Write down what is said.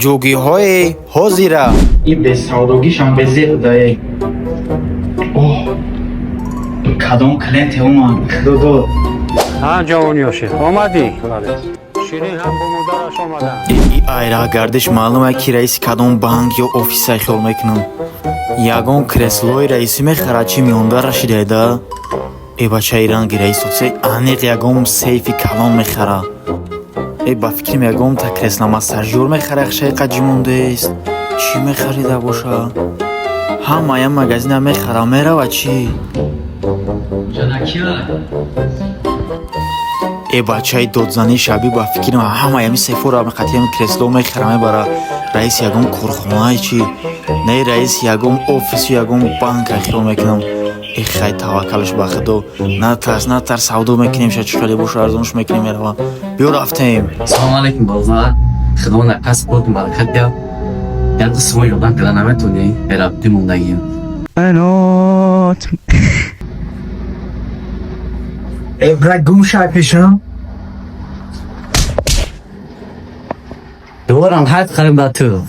Ҷугиҳои ҳозира. И бесавдогишам безеб дае. Оҳ, кадом клиенте омад, худодо. Ҳа, ҷавон ёшед, омадӣ? Ширин ҳам бо модараш омаданд. И айраҳгардиш маълум е, ки раиси кадом банк ё офиса, хиёл мекунам. Ягон креслои раисӣ мехарад, чи меонда рашидаеда? Э, бачаи ранги раис осе, аниқ ягон сейфи калон мехара. Э, ба фикрам, ягон та кресло-массажёр мехара, шайқа ҷимондест. Чӣ мехарида боша? Ҳамая магазина мехара, мерава чӣ? Ҷанакия. Э, бачаи додзании шабӣ, ба фикрам, ҳамаи ами сейфора қатиами кресло мехара, мебара. Раиси ягон корхонае чи? Не, раиси ягон офису ягон банка, хиёл мекунам. Э, хай, таваккалш ба худо. Натарс, натарс, савдо мекунем, ша чӣ хеле боша, арзонш мекунем, мерава. Биё, рафтем. Салом алейкум, боза. Худо накас буд, баракат диҳад. Як қисмо ёрдам карда наметонӣ? Берабдӣ мондагим. Анот. Э, брат, гум шай пешам. Дворам ҳайф харим ба ту.